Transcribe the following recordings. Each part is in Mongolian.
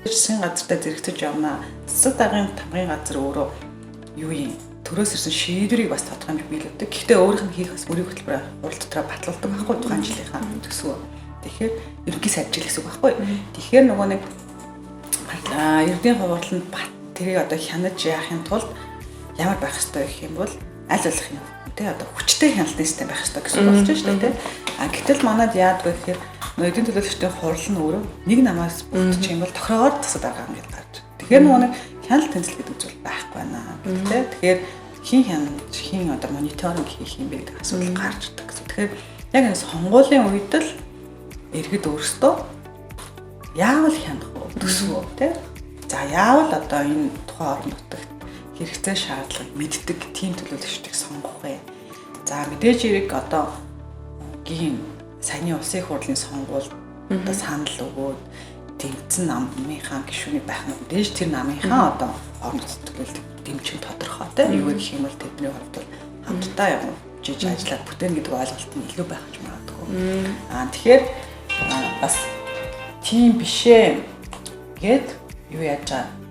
Засгийн газартай зэрэгцэж явна. Засаг даргын тамгын газар өөрөө юу юм төрөөс ирсэн шийдвэрийг бас тодорхой хэмжээнд биелүүлдэг. Гэхдээ өөрийнх нь хийх бас бүрийн хөтөлбөрөөр хурал дотроо баталдаг байхгүй тухайн жилийнхаа төсвөө. Тэгэхээр ерөнхий сайд жил гэсэн үг байхгүй. Тэгэхээр нөгөө нэг ердийн хурал нь бат тэрийг одоо хянаж яахын тулд ямар байх ёстой гэх юм бол аль болох юм тий одоо хүчтэй хяналтын систем байх ёстой гэсэн үг болж байна шүү дээ тий. А гэтэл манад яадаг вэ гэхээр эдийн төлөөлөгчдийн хурал нь өөрөө нэг намаас бүрдчих юм бол тохиогоор засаг дарга ингэж гарч. Тэгэхээр нөгөө нэг хяналт тэнцэл гэдэг зүйл байхгүй байна тий. Тэгэхээр хин хянаж хин одоо мониторинг хийх юм бэ гэдэг асуудал гарч ирдэг гэсэн. Тэгэхээр яг энэ сонгуулийн үед л иргэд өөрсдөө яавал хянах вэ төсвөө тий. За яавал одоо энэ тухайн орон нутагт хэрэгцээ шаардлагыг мэддэг тийм төлөөлөгчдийг сонгох вэ? За мэдээж хэрэг одоо гийн саяны улсын хурлын сонгуул одоо санал өгөөд тэмцэн намынхаа гишүүний байх нь мэдээж тэр намынхаа одоо орон нутгад төлөөлөлт дэмжих нь тодорхой тийм юу гэх юм бол тэдний хувьд бол хамтдаа явж ажиллаад бүтээн гэдэг ойлголт нь илүү байх гэж магадгүй. Аа тэгэхээр бас тийм бишээ гэд юу яаж байгаа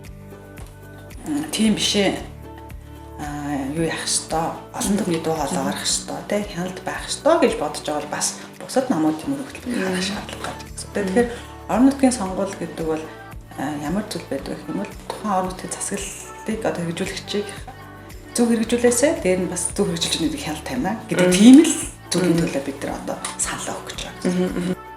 тийм бишээ юу яах ёстой олон түмний дуу хоолой гарах ёстой тий хяналт байх ёстой гэж бодож байгаа бол бас бусад намуудын мөрөглөлийг харах шаардлага гарч ирсэн. Тэгэхээр орон нутгийн сонгуул гэдэг бол ямар зүйл байдаг гэх юм бол тухайн орон нутгийн засаглалыг одоо хэрэгжүүлэгчийг зөв хэрэгжүүлээсэй дээр нь бас зөв хэрэгжүүлж байгаа нэг хяналт тавина гэдэг тийм л зүйлийн төлөө бид нар одоо саналаа өгөх гэж байна.